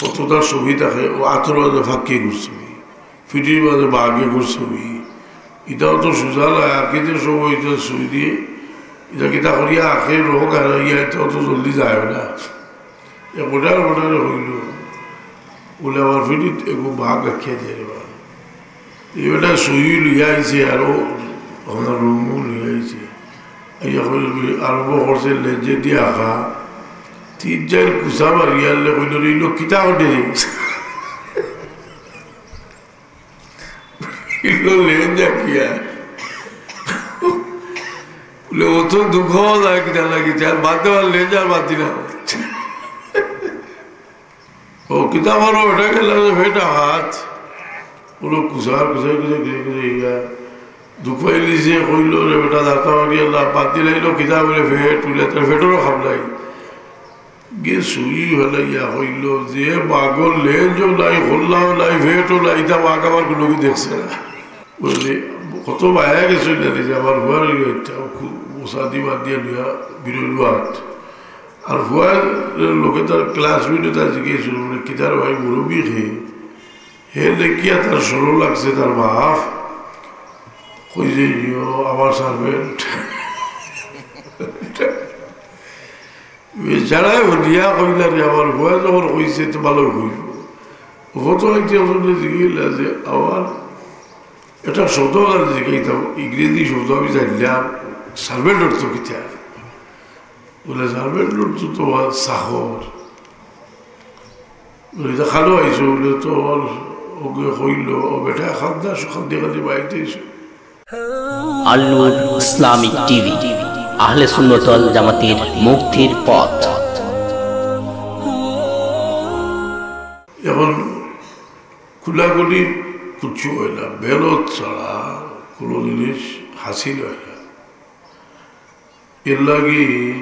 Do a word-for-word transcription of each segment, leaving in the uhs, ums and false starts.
কততা ছবি থাকে, ও আতর মাঝে ফাঁকি করছে, ফিটির মাঝে বাঘে করছে। ইটাও তো সোজা নয়, আর কি যে সময় ইটা ছুই দিয়ে, ইটা কিতা করিয়া আখে রোগ হারাইয়া, ইটাও তো জলদি যায় না। এ মোটার মোটারে হইল, বলে আমার ফিটিত এগো বাঘ আখিয়া দিয়ে রে বাবা। এই বেটা ছুই লইয়া আইছে, আর ও আমার রুমও লইয়া আইছে। আইয়া কইল, আরম্ভ করছে লেজে দিয়ে আঁকা। তিন চার কুচা মারিয়া আনলে কইল, "এই লোক কিতা করে রে?" কইল, "লেজ আঁকিয়া।" বলে, "অত দুঃখ লাগে কিতা লাগে, আর বাদ দেওয়ার লেজ আর বাদ দিলাম।" ও কিতা করো, ওটা গেল যে বেটা হাত। বলো, Kutcher, Kutcher, Kutcher, Kutcher, Kutcher, ইয়া। দুঃখ হইলিছে, কইল, "রে বেটা, দাতা মারি আল্লাহ, বাদ দিলাইল, কিতা বলে ফেট, উলে তোর ফেটরও খাবলাই।" গিয়ে ছুই ফেলাইয়া কইল, "যে বাঘর লেজও নাই, খোল্লাও নাই, ফেটও নাই, ইটা বাঘ আমার কোনো দেখছে না।" বুঝলি, কত বায়া গেছে না, যে আমার ঘর হইল একটা, খুব মশাদি বাদ দিয়ে লইয়া বিরল বাদ। আর ফুয়ার লোকে তার ক্লাসমেটে তার জিজ্ঞেস করলো, বলে, "কিতার ভাই মুরব্বী খে?" হে দেখিয়া তার সরল লাগছে তার বাপ। কইছে, "ইয়ো, আমার সার্ভেন্ট।" বেচারায় বলিয়া কইলা রে, আমার ফুয়া যখন কইছে তো ভালো কইব। ও তো হইতে আসলে জিজ্ঞেস যে আমার একটা শব্দ আছে, জিজ্ঞেস ইংরেজি শব্দ আমি জানলাম, সার্ভেন্ট অর্থ কিতা? বলে, "সার্ভেন্ট অর্থ তো তোমার চাকর।" বলে, "ইটা খালো আইছো?" বলে, "তো ওর ওকে কইল, ও বেটা খাদ্দা, খাদ্দি খাদ্দি বাড়িতে আইছো।" আল নূর ইসলামিক টিভি, আহলে সুন্নত ওয়াল জামাতের মুক্তির পথ। এখন খোলাখুলি কিচ্ছু হয় না, মেহনত ছাড়া কোনো জিনিস হাসিল হয় না। এর লাগি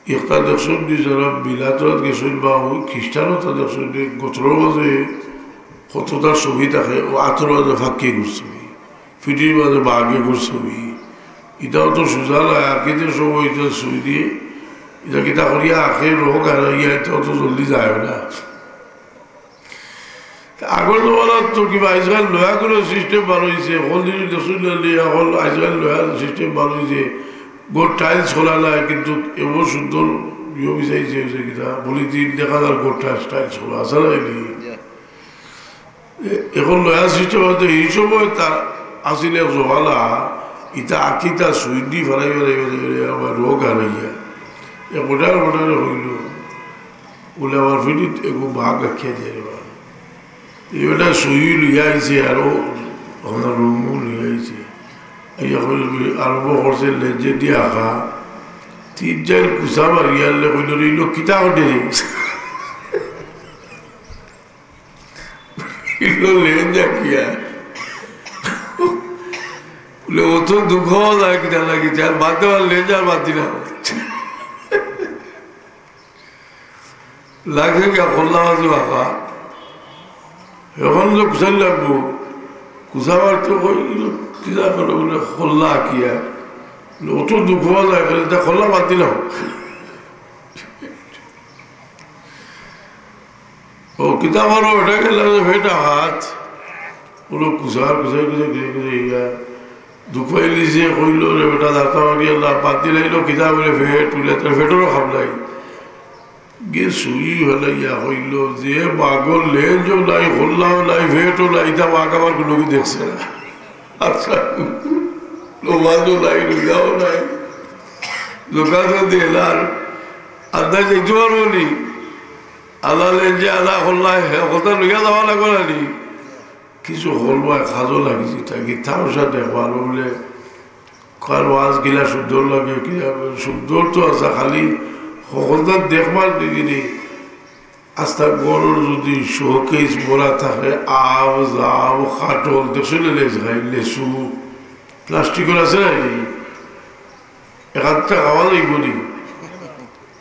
একটা দেখছইন নি, যারা বিলাতত গেছইন বা ওই খ্রিস্টানও তা দেখছইন নি, গোত্রর মাঝে কততা ছবি থাকে, ও আতর মাঝে ফাঁকি করছে, ফিটির মাঝে বাঘে করছে। ইটাও তো সোজা নয়, আর কি যে সময় ইটা ছুই দিয়ে, ইটা কিতা করিয়া আখে রোগ হারাইয়া, ইটাও তো জলদি যায় না। আগর জমানাত তো কিবা আজকাল নয়া করে সিস্টেম বার হইছে, হকল দিন দেখছইন নি, হকল আজকাল নয়া সিস্টেম বার হইছে, ঘর টাইলস খোলা নাই, কিন্তু এমন সুন্দর ইয়ে বিছাইছে, হইছে কিতা, পলিথিন দেখা যার ঘর টাইলস, টাইলস খোলা, আছে না নি? এ-, এখন নয়া সিস্টেম আছে, এই সময় তা আসিল এক জমানা, ইটা আকিতা সুইডি ফালাই ফালাই ফালাই ফালাই আমার রোগ হারাইয়া। এ মোটার মোটারে হইল, বলে আমার ফিটিত এগো বাঘ আখিয়া দিয়ে রে বাবা। এই বেটা ছুই লইয়া আইছে, আর ও আমার রুমও লইয়া আইছে। আইয়া কইল, আরম্ভ করছে লেজে দিয়ে আঁকা। তিন চার কুচা মারিয়া আনলে কইল, "এই লোক কিতা করে রে?" কইল, "লেজ আঁকিয়া।" বলে, "অত দুঃখ লাগে কিতা লাগে, আর বাদ দেওয়ার লেজ আর বাদ দিলাম।" লাগে গিয়া খোল্লা মাঝে বাবা। এখন তো কুচাইল লাগবো। কুচা মারতে কই, কিতা করে বলে, "খোল্লা আঁকিয়া।" বলে, "অত দুঃখ লাগে, এটা খোল্লা বাদ দিলাম।" ও কিতা করো, ওটা গেল যে বেটা হাত। বলো, Kutcher, Kutcher, Kutcher, Kutcher, Kutcher, ইয়া। দুঃখ হইলিছে, কইল, "রে বেটা, দাতা মারি আল্লাহ, বাদ দিলাইল, কিতা বলে ফেট, উলে তোর ফেটরও খাবলাই।" গিয়ে ছুই ফেলাইয়া কইল, "যে বাঘর লেজও নাই, খোল্লাও নাই, ফেটও নাই, ইটা বাঘ আমার কোনো দেখছে না।" আচ্ছা, নমাজও নাই, রোজাও নাই, দোকানও দিলার, আন্দাজ দেখতে পারবো নি? আল্লাহ লেজে আল্লাহ খোল্লা, হে কথা লইয়া যাওয়া লাগবো না নি? কিছু খোল্লা কাজও লাগিছে, তাকে তামাশা দেখবার বলে, কার ওয়াজ গিলা সুন্দর লাগে, কি সুন্দর তো আছে, খালি হকলতা দেখবার দিকে নি। আস্তা ঘরর যদি শোকেস ভরা থাকে, আম, জাম, কাঠল, দেখছো না, লেজ খাই, লেচু, প্লাস্টিকর আছে না নি? এখান থেকে খাওয়া যাইব নি?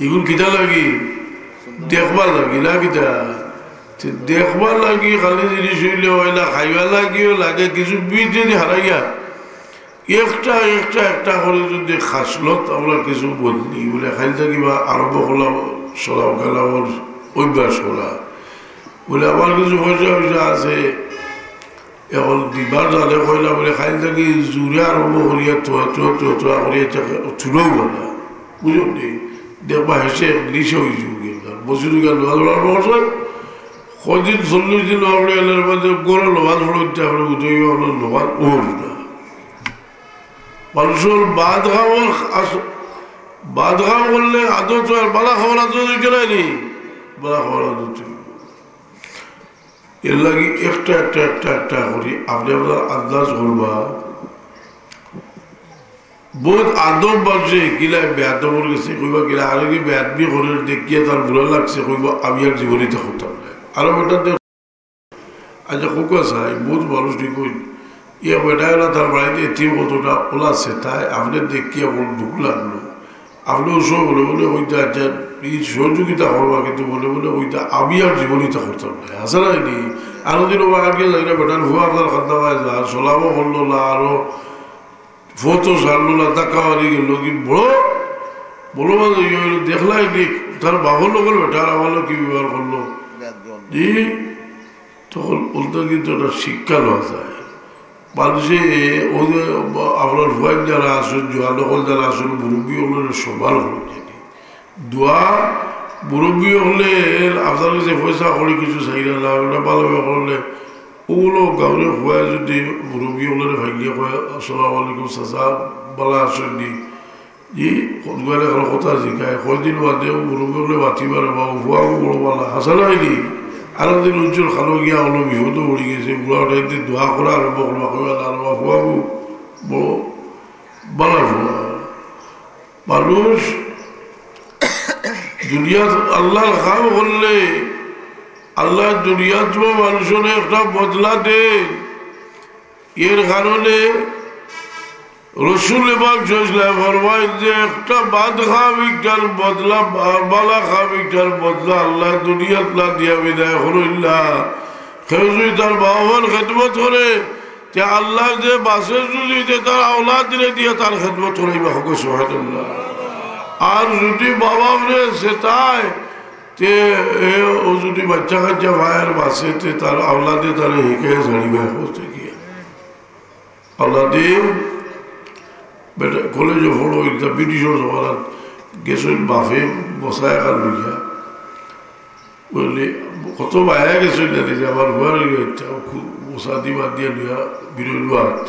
ইগুন কিতা লাগি? দেখবার লাগি না কিতা? তে দেখবার লাগি খালি জিনিস হইলে হয় না, খাইবার লাগিও লাগে, কিছু বীজ যদি হারাইয়া একটা, একটা, একটা করে যদি খাসলত আমরা কিছু বদলি, বলে খাইল থাকি বা আরম্ভ করলাম, সলাম কালামর অভ্যাস করা। বলে, "আমার কিছু পয়সা পয়সা আছে, এখন দিবার জানে কইলা," বলে, "খাইল থাকি জুরে আরম্ভ করিয়া তোয়া, তোয়া, তোয়া, তোয়া করিয়া চুরও বলা।" বুঝলি? দেখবা হেসে নিশে হয়ে যাবে। মসজিদে গেল, নমাজ পড়ার পর কয়দিন, চল্লিশ দিন হওয়ার পরে এলার মধ্যে গরো নমাজ পড়তে আমরা উদয় হলো, নমাজ ওর না। মানুষের বাদ খাওয়ার আস-, বাদ খাওয়া করলে আদত হয়, বালা খাওয়ার আদত হইতে নাইনি, বালা খাওয়ার আদত হইব। এর লাগি একটা একটা একটা একটা করি আপনি আপনার আন্দাজ করবা। বহুত আদব বাজে, কিলা বেয়াদবর গেছে, কইবা কিলা, আরো কি বেয়াদবি করে দেখিয়া তার বুরা লাগছে, কইবা, "আমি আর জীবনে তো করতাম না।" আরো বেটা দেখ, আচ্ছা, খুব কথা, এই বহুত মানুষ ঠিক হইল, ইয়া বেটা এলা তার বাড়িতে এতিম কতটা ওলা আছে, তাই আপনি দেখিয়া বড় দুঃখ লাগলো। আপনি ওসব মনে মনে কইতা, "আচ্ছা, এই সহযোগিতা করবা," কিন্তু মনে মনে কইতা, "আমি আর জীবনে তো করতাম না।" আসে না নি? আরো দিন ও আগে যাই না, বেটার ফুয়া আপনার খান্দা পায় যা, আর সলামও করলো না, আরো ফটো ছাড়লো না, ধাক্কা মারি গেল, কি বড়, বড় মাঝে ইয়ে হইলো, দেখলাই নি, তার বাবার লোকের বেটার আমার লোক কি ব্যবহার করলো। জি, তখন ওটা কিন্তু একটা শিক্ষা লওয়া যায়। মানুষে, ও যে, আপনার ফুয়াইন যারা আছেন, জোয়ান অকল যারা আছেন, মুরব্বী অকলরে সম্মান করুন। দোয়া, মুরব্বী অকলে আপনার কাছে পয়সা করি কিছু চাইরা না, ওটা ভালো করলে, ওগুলো গাউরে ফুয়ায় যদি মুরব্বী অকলরে ভাইলে কয়, "আসসালামু আলাইকুম চাচা, ভালা আছেন নি?" ই, কোন বেলা এখন কথা জিকায়, কয়দিন বাদে ও মুরব্বী অকলে মাতি পারে, "বাবু, ফুয়াবু বড় ভালা, হাসা নাইনি?" আরো দিন উজ্জ্বল খালো গিয়া হলো বিপদে পড়ি গেছে, বুড়া উঠাইতে দোয়া করা আরম্ভ করবা, কইবা, "না রে বাবা, ফুয়াবু বড় ভালা ফুয়া।" মানুষ দুনিয়াত আল্লাহর কাম করলে, আল্লাহ দুনিয়াত মানুষরে একটা বদলা দেন। এর কারণে রসুল পাক সাল্লাল্লাহু আলাইহি ওয়াসাল্লাম ফরমাইন যে একটা ভাত খাওয়া ভিক্ষার বদলা, ভালা খাওয়া ভিক্ষার বদলা আল্লাহ দুনিয়াত না দিয়া বিদায় করইন না। কেউ যদি তার বাবা মার খেদমত করে, তে আল্লাহ যে বাসে যদি তে তার আওলাদরে দিয়া তার খেদমত করাইবা, হোক সুবহানাল্লাহ। আর যদি বাবা মারে সেতায়, তে এ ও যদি বাচ্চা কাচ্চা পায় আর বাসে, তে তার আওলাদে তারে হিকে ছাড়িবা, হোক গিয়া। আল্লাহ দিন বেটা কলেজে পড়ো, এটা ব্রিটিশর জমানাত গেছইন বাফে বসা এখান লইয়া। বলে, কত বায়া গেছইন না দেখি, আমার ঘর হইল একটা, খুব বসা দি বাদ দিয়া লইয়া বিরইল বাদ।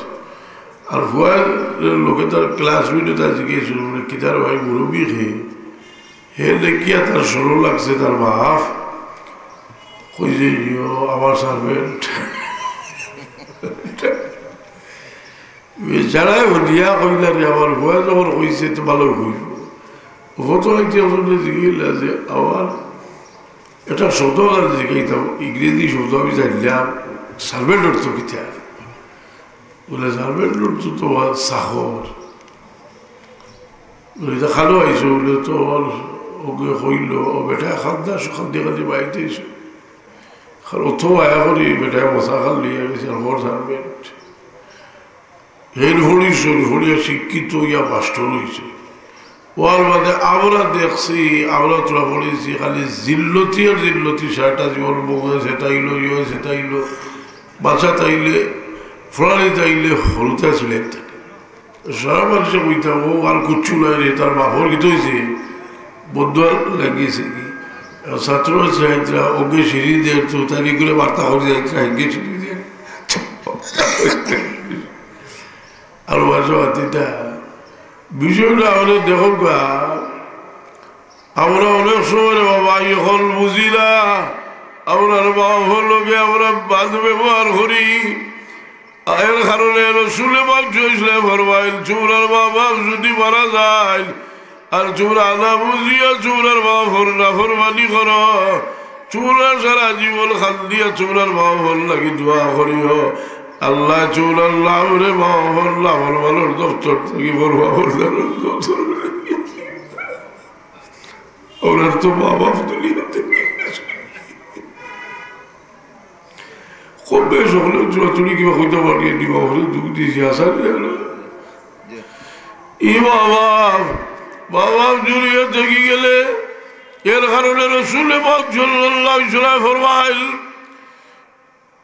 আর ফুয়ার লোকে তার ক্লাসমেটে তার জিজ্ঞেস করলো, বলে, "কিতার ভাই মুরব্বী খে?" হে দেখিয়া তার সরল লাগছে তার বাপ। কই যে, "ইয়ো, আমার সার্ভেন্ট।" বেচারায় হুনিয়া কইলা রে, আমার ফুয়া যখন কইছে, তো ভালো কইব। ও তো হইতে ওখানে জিগিলা যে, "আমার একটা শব্দ ওখানে জিগাইতাম, ইংরেজি শব্দ আমি জানলাম, সার্ভেন্ট অর্থ কিতা?" বলে, "সার্ভেন্ট অর্থ তো আমার চাকর।" বলে, "তা খালো আইছো?" বলে, "তো আমার ওকে কইল, ও বেটা খাদ্দা, খাদ্দি খাদ্দি বাড়িতে আইসো।" আর অত আয়া করি বেটায় মশা খাল লইয়া গেছে, আর ঘর সার্ভেন্ট। হেন পড়িছইন, পড়িয়া শিক্ষিত হইয়া মাস্টর হইছে। ওর বাদে আমরা দেখছি, আমরা তোরা পড়েছি, খালি জিল্লতি আর জিল্লতি, সারাটা জীবন বউয়ে সেটাইলো, ইয়ে সেটাইলো, বাচ্চা তাইলে, ফলানি তাইলে, হলুতা ছিলেন। সারা মানুষে কইতাম, "ও আর কুচ্ছু নাই রে, তার বাপর কিতা হইছে? বদুয়া লাগিয়েছে কি?" আর ছাত্র ছাত্রীরা ওকে সিঁড়ি দের তো তারি করে বার্তা করে যায়, "ওকে সিঁড়ি দের।" আর বাসা বাতিটা বিষয়টা আমাদের দেখো গা, আমরা অনেক সময় রে বাবা, এখন বুঝি না, আমরা বাবা লোকে আমরা বাদ ব্যবহার করি। এর কারণে রসুলে পাক সাল্লাল্লাহু আলাইহি ওয়াসাল্লাম ফরমাইল, "চুরার মা বাপ যদি মারা যায়, আর চুরা না বুঝিয়া চুরার বাপর নাফরমানি করো, চুরা সারা জীবন খান্দিয়া চুরার বাপর লাগি দোয়া করিও, আল্লাহ চুরার নামরে বাপর নাফরমানর দপ্তর থাকি বড় বাপর দপ্তর।" ওনার তো মা বাপ দুনিয়া থেকে গেছে। কম বেশ হলেও চোরাচুরি কিবা কইতে পারি, এমনি বাবা হলে দুঃখ দিয়েছি, আশা নেই হলো। এই মা বাপ, মা বাপ দুনিয়া থেকে গেলে এর কারণে রসুলে পাক সাল্লাল্লাহু আলাইহি ওয়াসাল্লাম ফরমাইল,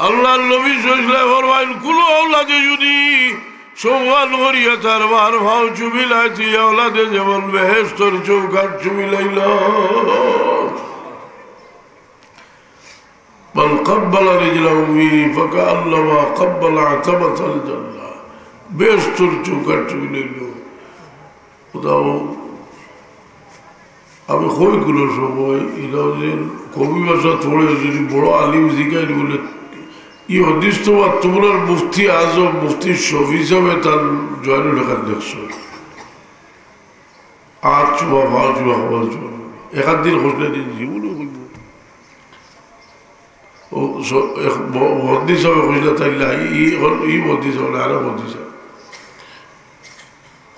আল্লাহর নবী সাল্লাল্লাহু আলাইহি ওয়াসাল্লাম ফরমাইন, কুনু আওলাদে যদি সম্মান করিয়া তার মার পাও চুমিলায়, তে আওলাদে যেমন বেহেশতর চৌকাঠ চুমিলাইল। من قبل رجل أمه فكأنما قبل عتبة الجنة। বেহেশতর চৌকাঠ চুমিলাইল। কোথাও আমি কই কুনু সময়, ইটা যে কওমি ভাষা থুড়ে যদি বড় আলিম জিগাইন বলে, ই হাদিস তো বা তুমরার মুফতি আজম, মুফতি শফি সাহেবে তান জয়নুল হক দেখছো। আত চুমা, পাও চুমা, কপাল চুমা। এক আধ দিন খোঁজলে দিন জীবনও কইব। ও, স-, এক ব-, বন্দি সাহেব কইলা, "তাইলে ই হল, ই বন্দি সাহেব না, আরো বন্দি সাহেব।"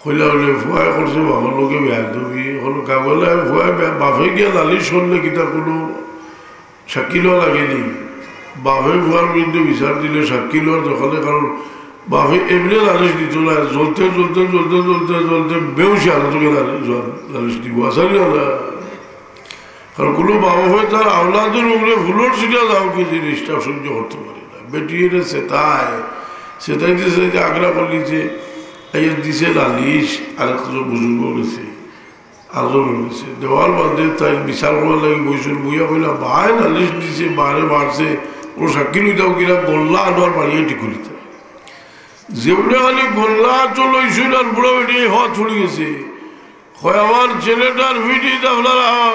কইলা, "হলে ফুয়ায় করছে, বাবার লগে বেয়াদবি।" হলো, "কাগলা ফুয়ায় বে-, বাপে গিয়া নালিশ করলে কিতা কুনু সাক্ষী লওয়া লাগেনি? বাপে ফুয়ার বিরুদ্ধে বিচার দিলে সাক্ষী লওয়ার দরকার নাই, কারণ বাপে এমনি নালিশ দিত না, জ্বলতে, জ্বলতে, জ্বলতে, জ্বলতে, জ্বলতে বেহুশি হালত গিয়া নালিশ, নালিশ দিব।" আসানি না?" কারণ কুনু বাবা হয় তার আওলাদর উপরে ফুলর ছিটা দাও কি জিনিসটা সহ্য করতে পারে না। বেটি এরে সেতায়, সেতাইতে সেতাইতে আগ্রা করলি যে, এই দিছে নালিশ, আর এক বুজুর্গ গেছে, আরো গেছে। দেওয়ার বাদে তাই বিচার করার লাগি বইছইন, বইয়া কইলা, "ভাই নালিশ দিছে, বারে মারছে, ও সাক্ষী লইতাও কিনা, গল্লা আনোয়ার বাড়িয়ে ঠিক করিতে।" যেমনে খালি গল্লা চলইছইন আর বুড়া বেটি এই হওয়া ছুড়ি গেছে। কয়, "আমার ছেলেটার ফিটিত আপনারা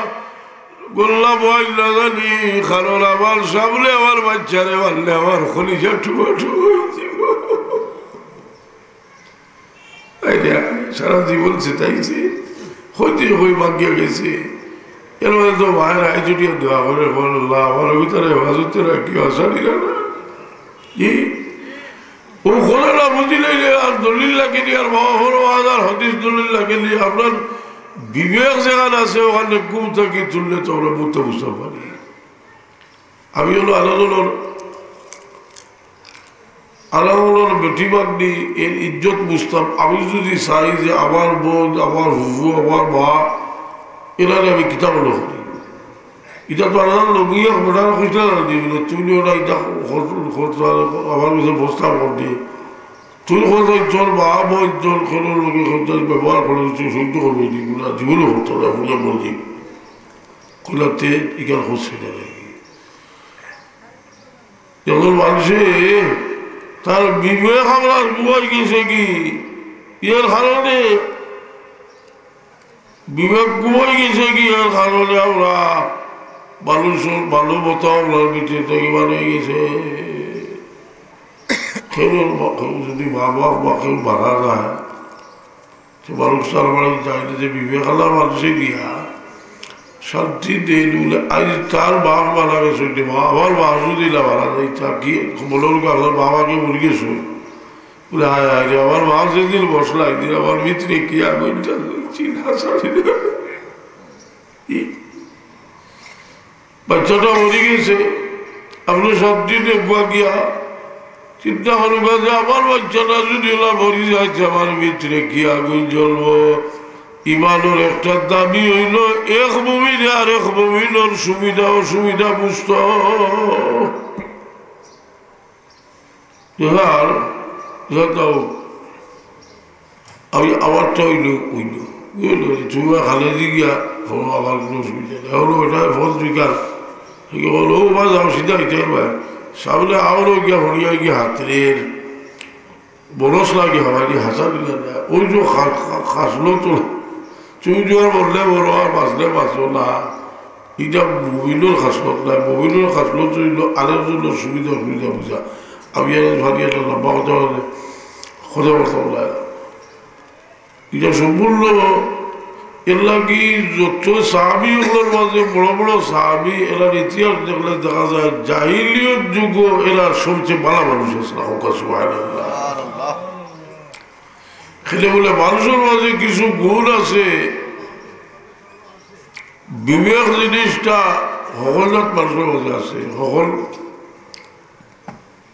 গোল্লা বইল না জানি, কারণ আমার সামনে আমার বাচ্চারে মারলে আমার কলিজা টুকরা টুকরা হয়ে যাবে।" এই যে সারা জীবন সেতাইছে, হইতে হই ভাগিয়া গেছে। এর মধ্যে তো ভাইয়ের আই জুটিয়া দোয়া করে, বল, "আল্লাহ, আমার ভিতরে হেফাজতে রাখি, আসানি না।" কি? ও কোরআন বুঝিলে আর দলিল লাগেনি, আর বাবা বড় আজ আর হাদিস দলিল লাগেনি। আপনার বিবেক যেখানে আছে, ওখানে ঘুম থাকি তুললে তো আমরা বুঝতে বুঝতে পারি। আমি হলো আলাদা আলাদা বেটি বাগনি এর ইজ্জত বুঝতাম। আমি যদি চাই যে আমার বোন, আমার হুবু, আমার মা, এরারে আমি কিতাব মনে করি। ইটা তো আল্লাহর নবী এক বেটারে কইছিলা না, দিবি না, "তুমি ওরা ইটা খর-, খর-, আমার কাছে প্রস্তাব কর দিয়ে। তুই কত একজন মা বা একজন কোনো লোকে কত ব্যবহার করে, তুই সহ্য করবে, দিব না, জীবনে হতো না, হুজুর বলছি।" কইলাতে ইকাল হচ্ছে না নাকি? যখন মানুষে তার বিবেক আমরা ঘুমাই গেছে কি, এর কারণে বিবেক ঘুমাই গেছে কি, এর কারণে আমরা মানুষ, ভালো মতো আমরার ভিতরে থেকে বার হয়ে গেছে। কেউ, কেউ যদি মা বাপ বা কেউ মারা যায়, তো মানুষ তার বাড়ি যায় না, যে বিবেক আলা মানুষে গিয়া শান্তি দেন বলে, "আজ তার বাপ মারা গেছে, যে মা, আমার মা যদি না মারা যায়, তা কি?" বলল, "আমার বাবাকে মরে গেছে।" বলে, "হায় হায় রে, আমার মা যেদিন বসলা, একদিন আমার ভিতরে কি আগুনটা ছিল, হাসানি না।" এই বাচ্চাটা মরে গেছে, আপনি সাত দিন একবার গিয়া চিন্তা করবা যে আমার বাচ্চাটা যদি ওলা মরে যায়, আমার ভিতরে কি আগুন জ্বলবো? ইমানের একটা দাবি হইল, এক মুমিনে আর এক মুমিনের সুবিধা অসুবিধা বুঝতো। এবার, এবার দাও। আমি আমারটা হইল, হইল। বুঝলে? তুমি খালেদি গিয়া ফোন, আমার কোনো অসুবিধা নেই। এখন ওটা ফোন বিকাল। ঠিক বলো, "ও বা যাও, সিধা হইতে পারবে। সামনে আওয়ারও গিয়া ফড়িয়া গিয়া হাতরের বরস লাগে, হাওয়াই হাসা দিলে না।" ওই যে খা-, খা-, খাসলো তো, তুমি যে আর বললে বড় আর বাঁচলে বাঁচো না। এটা মুমিনের খাসলত না, মুমিনের খাসলত হইল আরেকজনের সুবিধা অসুবিধা বুঝা। আমি আর ভাবি একটা লম্বা কথা বলে, কথা বলতে বলে। এটা সম্পূর্ণ এর লাগি যত সাহাবি ওগুলোর মাঝে বড় বড় সাহাবি, এরার ইতিহাস দেখলে দেখা যায় জাহিলিয়ত যুগ এরা সবচেয়ে ভালো মানুষ আছে। হোক সুবহানাল্লাহ। খেলে বলে মানুষের মাঝে কিছু গুণ আছে, বিবেক জিনিসটা হকল জাত মানুষের মাঝে আছে, হকল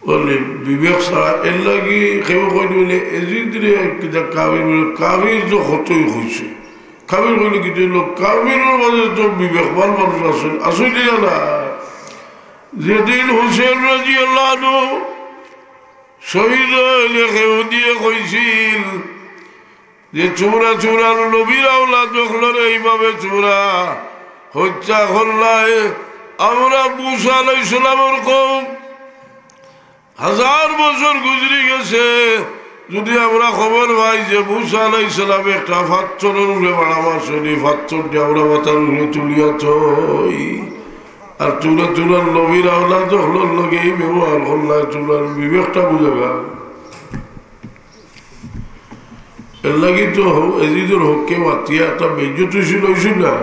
বলে বিবেক ছাড়া। এর লাগি কেউ কইনি বলে এজিদ রে কিতা কাফির বলে, কাফির তো হতই হইছে। কাফির কইলে কিছু হইল, কাফিরের মাঝে তো বিবেকবান মানুষ আছে, আসলে না। যেদিন হুসেন রাদিয়াল্লাহু আনহু শহীদ অইল, এহুদিয়ে কইছিল যে, "তুমরা তুমরার নবীর আওলাদ অকলরে এইভাবে তুমরা হত্যা করলায়। আমরা মুসা আলাইহিস সালামর কওম, হাজার বছর গুজরি গেছে, যুদি আমরা খবর পাই যে মুসা আলাইহিস সালামে একটা পাথরর উপরে বাড়া মারছইন, ই পাথরটা আমরা মাথার উপরে তুলিয়া থই, আর তুমরা তুমরার নবীর আওলাদ অকলর লগে ই ব্যবহার করলায়, তুমরার বিবেকটা বুঝাইবা।" এরলাগি তো হ-, এজিদর হকে মাতিয়া একটা বেইজ্জতি অইছিল না?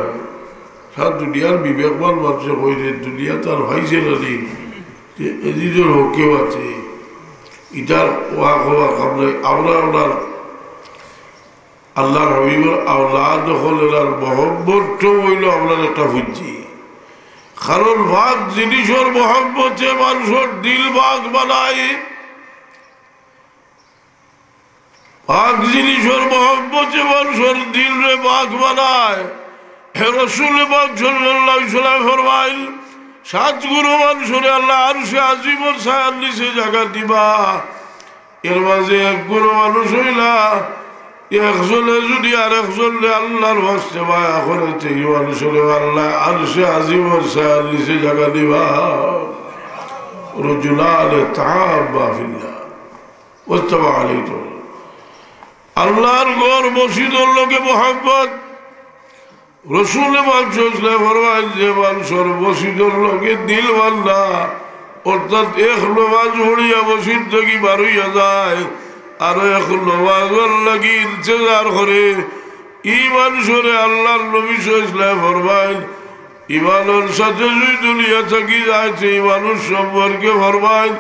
সারা দুনিয়ার বিবেকবান মানষে কইরে, দুনিয়াত আর পাইছে না নি? যে এজিদর হকে মাতে, ইতার ওয়াক হওয়া কাম নাই। আমরা, আমরা আল্লাহর হাবিবর আওলাদ অকলর আর মহব্বতটাউ অইলো আমরার একটা পুঞ্জি। কারণ পাক জিনিসর মহব্বতে মানষর দিল পাক বানায়। পাক জিনিসর মহব্বতে মানষর দিলরে পাক বানায়। হে রসুল পাক সাল্লাল্লাহু আলাইহি ওয়াসাল্লাম ফরমাইল, "সাত গুরু মানষরে আল্লায় আরশে আজিমর ছায়ার নিচে জাগা দিবা।" এর মাঝে এক গুরু মানুষ অইলা, একজনে যুদি আরেকজনরে আল্লাহর ওয়াস্তে মায়া করে, তে ই মানষরে আল্লায় আরশে আজিমর ছায়ার নিচে জাগা দিবা। রজুলানে তাহাব্বা ফিল্লাহ। ওয়াজতামা আলাইহি। আল্লাহর ঘর মসজিদর লগে মহব্বত। রসুল পাক সাল্লাল্লাহু আলাইহি ওয়াসাল্লাম ফরমাইন, যে মানষর মসজিদর লগে দিল বান্ধা, অর্থাৎ এক নমাজ পড়িয়া মসজিদ থাকি বার অইয়া যায়, আরো এক নমাজর লাগি ইন্তেজার করে, ই মানষরে আল্লাহর নবী সাল্লাল্লাহু আলাইহি ওয়াসাল্লাম ফরমাইন, ইমানর সাথে যুদি দুনিয়া থাকি যায়, তে ই মানুষ সম্পর্কে ফরমাইন,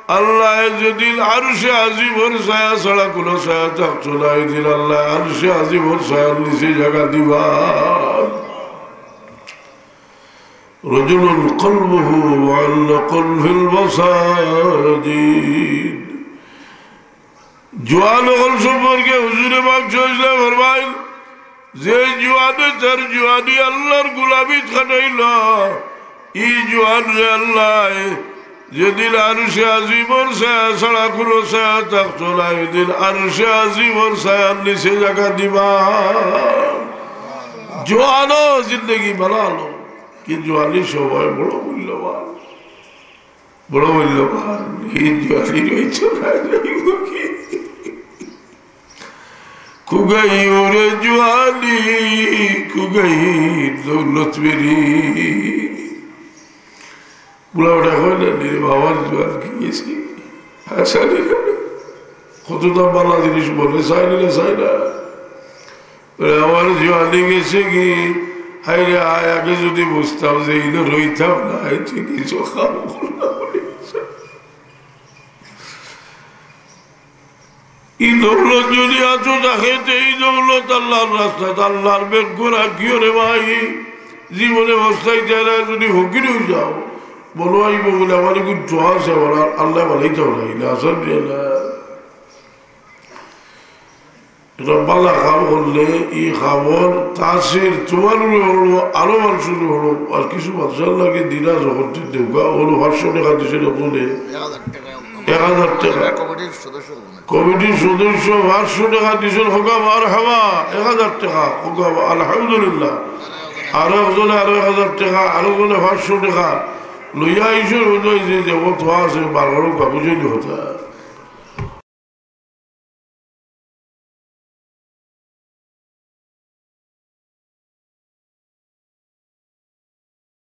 আল্লায় যেদিন আরশে আজিমর ছায়া ছাড়া কুনু ছায়া থাকতো না, ওই দিন আল্লায় আরশে আজিমর ছায়ার নিচে জাগা দিবা। رجل قلبه معلق في المساجد। জোয়ান অকল সম্পর্কে হুজুরে পাক সাল্লাল্লাহু আলাইহি ওয়াসাল্লাম ফরমাইন, যে জোয়ানে তার জোয়ানি আল্লাহর গোলামিত কাটাইল, ই জোয়ানরে আল্লায় যেদিন আরশে আজিমর ছায়া ছাড়া কুনু ছায়া থাকতো না, ওই দিন আরশে আজিমর ছায়ার নিচে জাগা দিবা। জোয়ানো জিন্দেগি বানালো, কি জোয়ানি সময় বড় মূল্যবান। বড় মূল্যবান, ই জোয়ানি রইছে না, রইব কি? کھو گئی وہ جوانی، کھو گئی دولت میری۔ বুড়া বেটা কয় না, "রে বাবার জোয়ান কি গেছে?" হাসানি না। কততা ভালা জিনিস মনে চায় না, চায় না। বলে, "আমার জোয়ানি গেছে কি? হায় রে, আয় আগে যুদি বুঝতাম যে ইনো রইতাম না, আয় তুই কিছু খাবো না।" ই দৌলত যুদি আছো থাকে, তে ই দৌলত আল্লাহর রাস্তাত, আল্লাহর বেগ করা কিয় রে ভাই? জীবনে পস্তাইতায় না, যুদি ফকির অই যাও, মনো অইবো বুলে আমার একটু দোয়া আছে, আমার আল্লায় বানাইতাম না, ইলা আসান দিয়া না। এটা ভালা কাম করলে ই কামর তাসির তুমার উপরে অইবো, আরো মানষর উপরে অইবো। আর কিছু মাদ্রাসার লাগি দিনা যখন তুই দেউকা, অইলো পাঁচশো টেকা দিছে না বুলে, এক হাজার টেকা। এক হাজার টেকা। কমিটির সদস্য। কমিটির সদস্য পাঁচশো টেকা দিছইন, কউক্কা মারহাবা, এক হাজার টেকা, কউক্কা আলহামদুলিল্লাহ। আরো একজনে আরো এক হাজার টেকা, আরো একজনে পাঁচশো টেকা লইয়া আইছইন, বুঝাই যে, যে, ও তো আছে, বার করো, বুঝাই দি কথা।